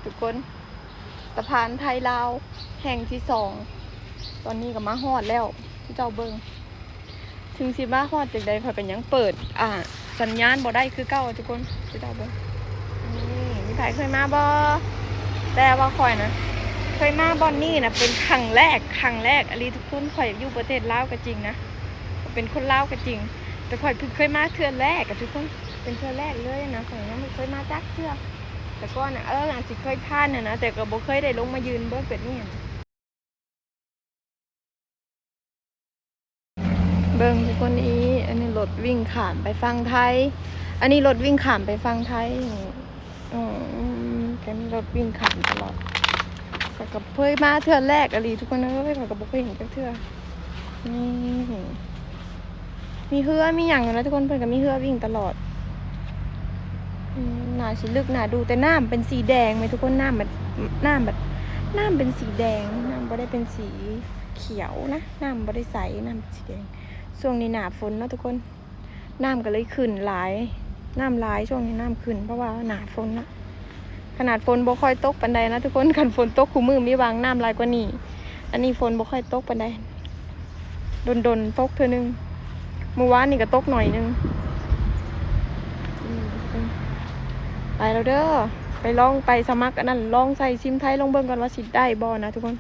ທຸກຄົນ ສະພານໄທລາວແຫ່ງທີສອງ ຕອນນີ້ກໍມາຮອດແລ້ວ ເຈົ້າເບິ່ງ. ເຖິງຊິມາຮອດຈັ່ງໃດ ຂ້ອຍກໍຍັງເປີດ ອ່າ ສັນຍານບໍ່ໄດ້ຄືເກົ່າ ທຸກຄົນ ເຈົ້າເບິ່ງ. ນີ້ ມີໃຜເຄີຍມາບໍ່? ແຕ່ວ່າຂ້ອຍນະ ເຄີຍມາບ່ອນນີ້ນະ ເປັນຄັ້ງແລກ ຄັ້ງແລກອີ່ຫຼີທຸກຄົນ. ຂ້ອຍຢູ່ປະເທດລາວກໍຈິງນະ ເປັນຄົນລາວກໍຈິງ ແຕ່ຂ້ອຍເພິ່ງເຄີຍມາເທື່ອແລກອະທຸກຄົນ ເປັນເທື່ອແລກເລີຍນະ. ຂ້ອຍຍັງບໍ່ເຄີຍມາຈັກເທື່ອ ແຕ່ກ່ອນນະ ເອີ ອາດຊິເຄີຍຜ່ານຫັ້ນນະ ແຕ່ກໍບໍ່ເຄີຍໄດ້ລົງມາຢືນເບິ່ງແບບນີ້ຫັ້ນ. ເບິ່ງທຸກຄົນ ນີ້ ອັນນີ້ລົດວິ່ງຂ້າມໄປຝັ່ງໄທ ອັນນີ້ລົດວິ່ງຂ້າມໄປຝັ່ງໄທ. ອືມ ກໍມີລົດວິ່ງຂ້າມຕະຫຼອດ ຂ້ອຍກໍເຄີຍມາເທື່ອແລກອີ່ຫຼີທຸກຄົນເອີຍ ຂ້ອຍກໍບໍ່ເຄີຍເຫັນຈັກເທື່ອ. ນີ້ ມີເຮືອມີຫຍັງຢູ່ນະທຸກຄົນ ເພິ່ນກໍມີເຮືອວິ່ງຕະຫຼອດ. ອືມ ໜ້າຊິເລິກໜ້າດູ ແຕ່ນ້ຳເປັນສີແດງແມ່ນທຸກຄົນ ນ້ຳແບບ ນ້ຳແບບ ນ້ຳເປັນສີແດງ ນ້ຳບໍ່ໄດ້ເປັນສີຂຽວນະ ນ້ຳບໍ່ໄດ້ໃສ ນ້ຳເປັນສີແດງ. ຊ່ວງນີ້ໜ້າຝົນເນາະທຸກຄົນ ນ້ຳກໍເລີຍຂຶ້ນຫຼາຍ ນ້ຳຫຼາຍ ຊ່ວງນີ້ນ້ຳຂຶ້ນ ເພາະວ່າໜ້າຝົນເນາະ. ຂະໜາດຝົນບໍ່ຄ່ອຍຕົກປານໃດນະທຸກຄົນ ຄັນຝົນຕົກຄູ່ມື້ມີຫວັງນ້ຳຫຼາຍກວ່ານີ້. ອັນນີ້ຝົນບໍ່ຄ່ອຍຕົກປານໃດ ດົນໆຕົກເທື່ອໜຶ່ງ ມື້ວານນີ້ກໍຕົກໜ້ອຍໜຶ່ງ. ອືມ ໄປແລ້ວເດີ ໄປລອງໄປສະໝັກອັນນັ້ນ ລອງໃສ່ຊິມໄທລອງເບິ່ງກ່ອນວ່າຊິໄດ້ບໍ່ນະທຸກຄົນ.